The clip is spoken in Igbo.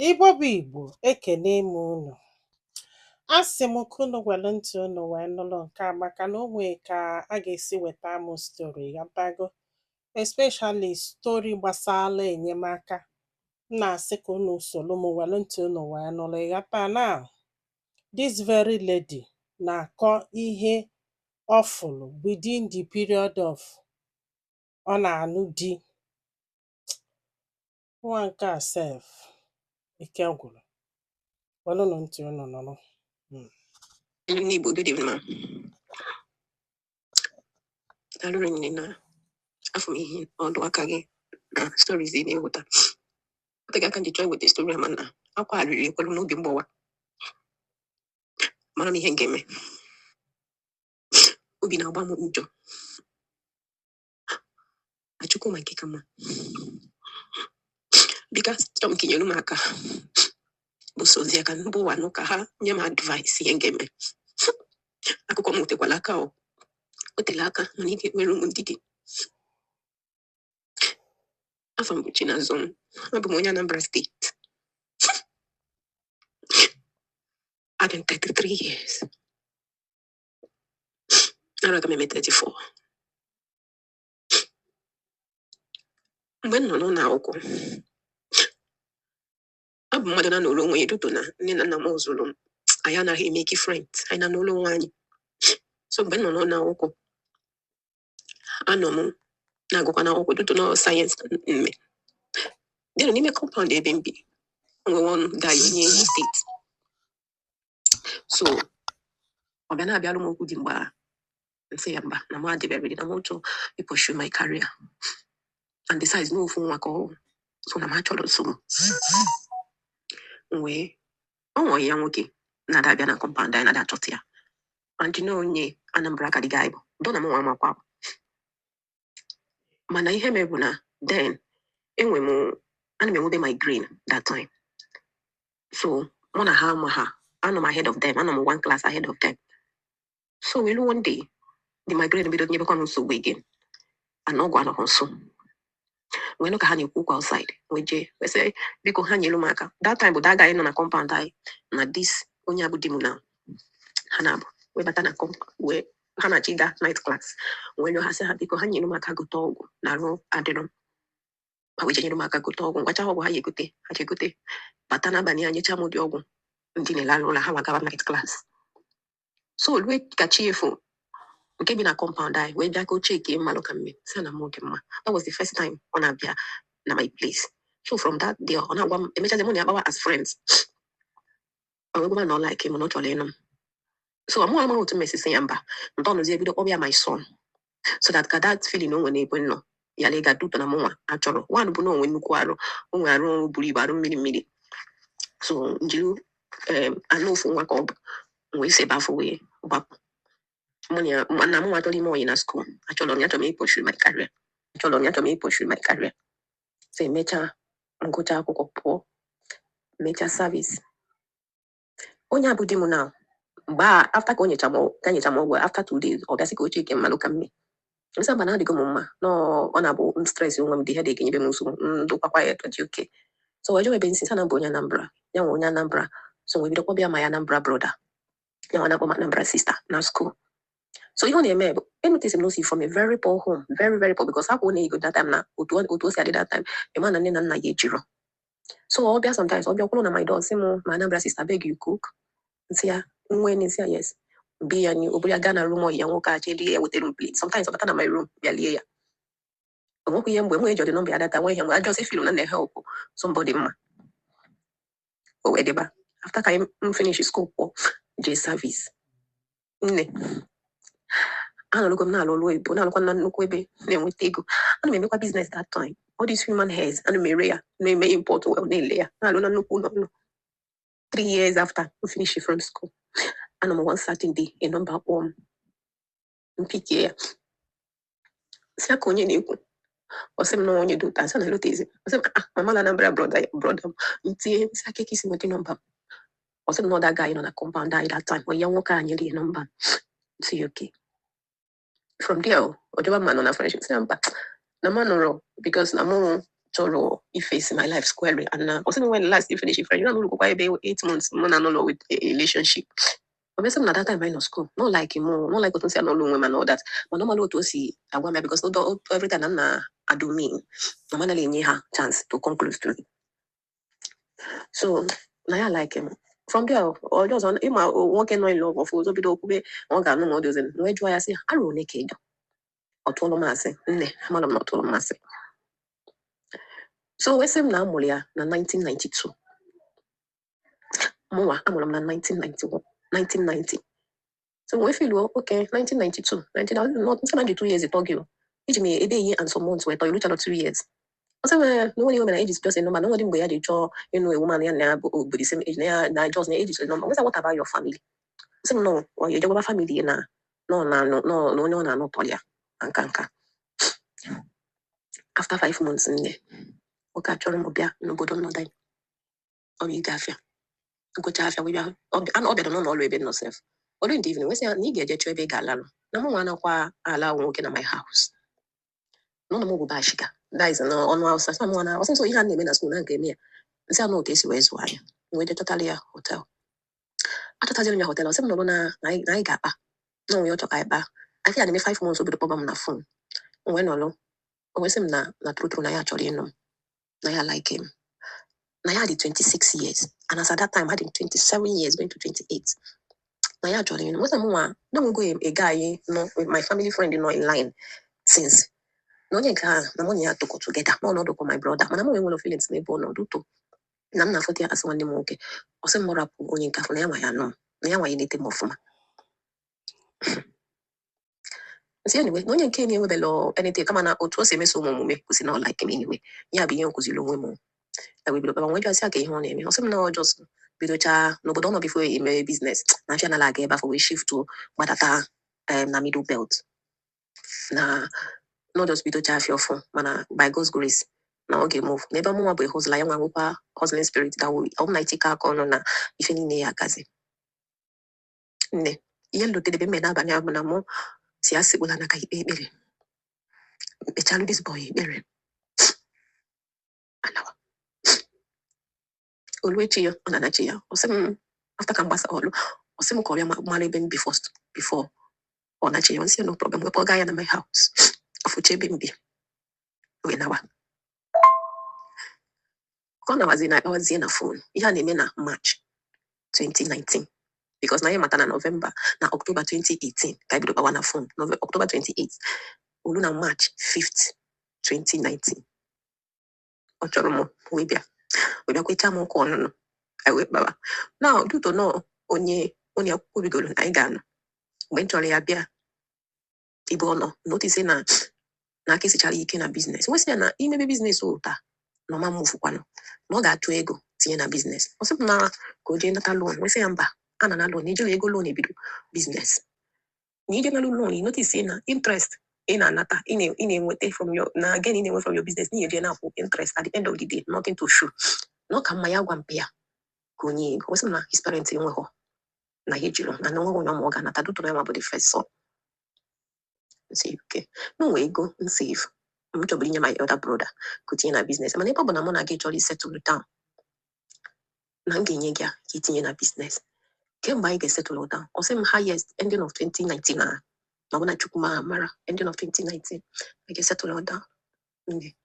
Igbo bụ Igbo, ekene m unu. Asị m ka unu were ntị unu wee nụrụ nke a maka na o nwee ka a ga-esi weta m story ghọtago, especially story gbasara enyemaka. M na-asị ka unu soro m were ntị unu wee nụrụ ịghọta. Now, this very lady na-akọ ihe ọ fụrụ within the period of ọ na-anụ di. Nwa nke a sef, ike gwụrụ. Welụnụ ntị unu nụrụ. Ndị Igbo, good evening, ma. Daalụ rinne na afọ m ihe ọdụ aka gị na stories ị na-eweta. Oteghị aka m ji chọọ iweta story a, mana akwa arịrị ekwelu n'obi mgbawa. Mara m ihe m ga-eme. Obi na-agba m ụjọ. Ma Chukwu ma nke ka mma. Biko, achọrọ m ka i nyere m aka bụ sozi aka mba ụwa nụ ka ha nye m advice ihe m ga-eme. Akụkọ m tekwala aka, o tela aka, mana ị ga-enwere m ndidi. Afọ m bụ Chinazọm, abụ m onye Anambra Steeti. Adị m 33 years. Ara aga m eme 34. Mgbe m nọ n'ụlọ akwụkwọ, abụ m mmadụ na-anọrọ onwe ya due to na nne na nna m zụrụ m. Anyị anaghị emeki friends, anyị na-anọrọ onwe anyị. So mgbe m nọ n'ụlọ akwụkwọ, anọ m na-agụkwa n'akwụkwọ due to na sayensị mme. Then n'ime compound ebe m bi, o nwere one guy onye Imo Steeti. So ọ bịa na-abịalụ m okwu dị mgbe a, m sị ya mba, na m adịbe ready, na m chọọ pursue my career. And besides, na ofu nwa ka ọ so na m achọrọ nsogbu. M wee ọ nwere ya nwoke na-ada abịa na compound anyị, na-ada achọta ya. And you know, onye Anambra ka the guy bụ. Dọ na m nwa amakwa. Mana ihe mere bụ na then enwe m ana m enwebe migraine that time. So mụ na ha ama ha, anọ m ahead of them, anọ m one class ahead of them. So welu one day, the migraine bido nyebekwa m nsogbu again. And ọgwụ anọghị nso. Wee nụ ka ha na-ekwu okwu outside. Wee jee, wee sị biko ha nyelu m aka. That time bụ that guy nọ na compound anyị na this onye abụ di m na ha na-abụ wee bata na compound, wee ha na-achọ ịga night class. Wee rịọ ha, sị ha biko ha nyere m aka gote ọgwụ na arụ adịrọ m. Ha wee jee nyere m aka gote ọgwụ, ngwacha ọgwụ ha ya egote, ha ji egote bata n'abalị a, nyecha m ụdị ọgwụ ndị na-elalụ ụla, ha wagaba night class. So rue ka chi efu, nke bi na compound anyị wee bịa ka o cheke mmalụ ka mme sị na mụ dị mma. That was the first time ọ na-abịa na my place. So from that day, ọ na-agwa m, emechazi mụ na ya kpawa as friends. Ọ wee gwa m na ọ like m, na ọ chọrọ ịnụ m. So mụ amaghị otu m esi sị ya mba. Ntọnụzie ebido kpọba ya my son, so that ka that feeling o nwere n'ebe m nọ ya lega duto na mụnwa achọrọ. One bụ na onwe nnukwu arụ, o nwere arụ buru ibu, arụ mmiri mmiri. So njiri anụ ofu nwa ka ọ bụ, m wee si ebe afọ wee gbapụ. Mụ na ya na mụ nwa chọrọ ime oyi na school, achọrọ m ya, achọrọ m ịpursue my career, achọrọ m ya, achọrọ m ịpursue my career. So emechaa m gụchaa akwụkwọ pụọ, mechaa service. Onye abụ di m na mgbe a, after ka o nyecha m, ka nyecha m ọgwụ, after 2 days, ọ bịa sị ka o cheke mmalụ ka mme. M sị mba, na adịgo m mma, na ọ na-abụ m stress onwe m, dị headache enyebe m nsogbu, m dụkwakwa ya dị okay. So wee jụọ ebe nsi, sị na m bụ onye Anambra, ya nwe onye Anambra. So wee bido kpọbịa my Anambra brother, ya nwa na-akpọ m Anambra sister na school. So ihe ọ na-eme bụ enotice m na o si from a very poor home, very very poor, because akwa ọ na-ego that time na otu o si adị that time, ịma na nne na nna ya ejiro. So ọ bịa, sometimes ọ bịa kwụrụ na my door, sị m, "My Anambra sister, beg you cook." Nsị ya nwe, nsị ya yes. Bi ya ni obere ya gaa na room ya nwoke a chelie ya, wetara m plate. Sometimes ọ bata na my room bịa lie ya. O nwekwa ihe mgbe mụ eji ọdị nọmba ya data nwe ihe mgbe I just feel na na-help somebody mma. O wee deba after ka m finish school pụọ jee service. Nne, anọrọgo m na-alụ ọrụ oyibo, na-alụkwa na nnukwu ebe, na-enweta ego. Ana m emekwa business that time, all these human hairs ana m ere ya, na-eme import well, na-ele ya, na-alụ na nnukwu ụlọ nọ. 3 years after m finish from school, anọ m one certain day, a number kpọọ m, m pickie ya, sị ka onye na-ekwu. Ọ sị m na onye dị ụta, sị na elotezi. Ọ sị m, "Ah, mama na Anambra brother brother m." Ntinye sị aka isi nweta nọmba m. Ọ sị m na ọ that guy nọ na compound anyị that time, onye nwoke a nyere ya nọmba m. Sị ya okay. From there, ọ jọba ma nọ na friendship, sị ya mba, na ma nọrọ because na mụ Chọrọ iface my life squarely, and na ọ sị m, when last you finish friend, you know, kwa ebe 8 months mụ na nọlọ with a relationship. Ọ bịa sị m na that time anyị nọ school, not like mụ, not like otu m si anọlụ onwe m and all that, mana ọ malụ otu o si agwa m ya, because every time na m na-adụ mean, na m anaghị enye ha chance to come close to me. So na ya like him from there, ọ just ịma nwoke nọ in love of ụzọ bido okwube na ọ ga-anụ ma ọ dozi. Wee jụọ ya sị, arụ one ka ịdọ? Ọ tụọlụ m asị. Nne, amara m na ọ tụọlụ m asị. So wee sị m na amụrụ ya na 1992. Mụnwa amụrụ m na 1991, 1990. So wee filuo, okay, 1992, 19, not 92 years ịtọ gị o iji m ebe ihe and some months wee tọọ iruchala 2 years. Ọ sị m na nwere ihe o mere, age is just a number, na nwere mgbe ya ji chọọ ịnụ a woman ya na ya bụ the same age, na ya na just na age is a number. Wee sị, "What about your family?" Ọ sị m no, ọ ejegwaba family ya na nọ na nọ na onye ọ na-anụ tọrọ ya na nka nka. After 5 months, nne, nwoke a chọrọ m bịa n'obodo nnọdụ anyị. Ọ bụ ịga afịa ngụcha afịa wee bịa. Ọ bịara n'ụlọ ọrụ ebe m nọ sef olu in the evening. Wee sị ya na ị ga-eje chọọ ebe ị ga-alalụ, na mụ nwa anakwa ala nwoke na my house n'ụlọ m bụ bashiga, that is n'ọnụ Hausa. Sị mụ na ọsị nso ihe a na-eme na school na nke eme ya nsị anụ otu esi wee zụọ anya. Wee jee chọtara ya hotel. Achọtaziri m ya hotel. Ọ sị m nọrọ na anyị ga-akpa na onwe ya, ọ chọ ka anyị kpaa. Afịa na-eme 5 months o bido kpọba m na phone. O wee nọrọ, o wee sị m na true true na ya chọrọ ịnụ m, na ya like him, na ya dị 26 years, and as at that time ha dị 27 years going to 28, na ya chọrọ ịnụ m. Wee sị m nwa na nwego a guy nọ with my family friend nọ in line since, na onye nke a na mụ na ya tokọ together, na ọnọdụ kwa my brother, mana mụ enwere feelings n'ebe ọ nọ duto na m na-afụta ya asị nwanne m nwoke. Ọ sị m rapụ onye nke afọ, na ya nwa ya nọ m, na ya nwa ya na-ete m ọfụma. Nsị anyway, na onye nke na-enwebelo anything, kama na otu o si emeso ụmụ omume kwụsị na ọ like m. Anyway, ya bụ ihe m kụziri onwe m. Ya wee bido kpaba. Nwee jụasị ka ihe ọ na-eme. Ọ sị m na ọ just bidochaa n'obodo ọ nọ before eme business, na afịa nala aga ebe afọ, wee shift gbadata na Middle Belt, na not just bidocha afịa ọfụ, mana by God's grace na ọ ga-emove n'ebe mụnwa bụ hustler, ya nwa nwekwa hustling spirit, that will ọ bụ na itikọ aka ọnụ na ife niile ya agazi. Nne, ihe nlotedebe mme n'abalị ahụ bụ na mụ si asịkpụla n'aka ikpe ekpere, mkpechalụ this boy ekpere anawa. Olu echi ya, ọ na-anachi ya. Ọ sị m after ka m gbasa ọlụ, ọ sị m ka ọ bịa mara ebe m bi first before ọ nachi ya. Nsị, "No problem." Wepụ gaa ya na my house, ọfụcha ebe m bi, wee nawa. Ka ọ nawazi na akpawazie na phone. Ihe a na-eme na March 2019, because na anyị mata na November, na October 2018 ka anyị bido kpawa na phone. October 28 olu na March 5th 2019, ọ chọrọ m wee bịa, wee bịa kwechaa m ụka ọnụnụ. Anyị wee kpawa. Now, due to nọ onye onye akwụkwọ bidoro na anyị ga-anọ, mgbe m chọrọ ya bịa ibe ọ nọ, notice na aka esichara ike na business. Nwesị ya na imebe business ụta na ọma mmụfukwanụ, na ọ ga-achọ ego tinye na business. Ọ sị m na ka o jee nata loan. Nwesị ya mba, a na na loan ijiri ego loan ebido business, na ije nalụ loan, i notice na interest ị na-anata, ị na-enweta from your na gain ị na-enwe from your business, n'ihi eje na-akwụ interest, at the end of the day nothing to show, na ọ ka mma ya gwa mpe ya ka onye ego. Ọ sị m na his parents enweghọ, na ya ejiro na na onweghị onye ọma ọ ga-anata duto, na ya bụ the first son. Nsị okay, na onwe ego m save, m chọburu inye my elder brother ka o tinye na business, mana ebe ọ bụ na mụ na gị chọrọ isettle down, na m ga-enye gị ya ka itinye na business kemgbe anyị ga-esettle down. Ọ sị m highest ending of 2019, na ọ bụ na Chukwu ma mara ending of 2019 I ga-esettle down. Nne.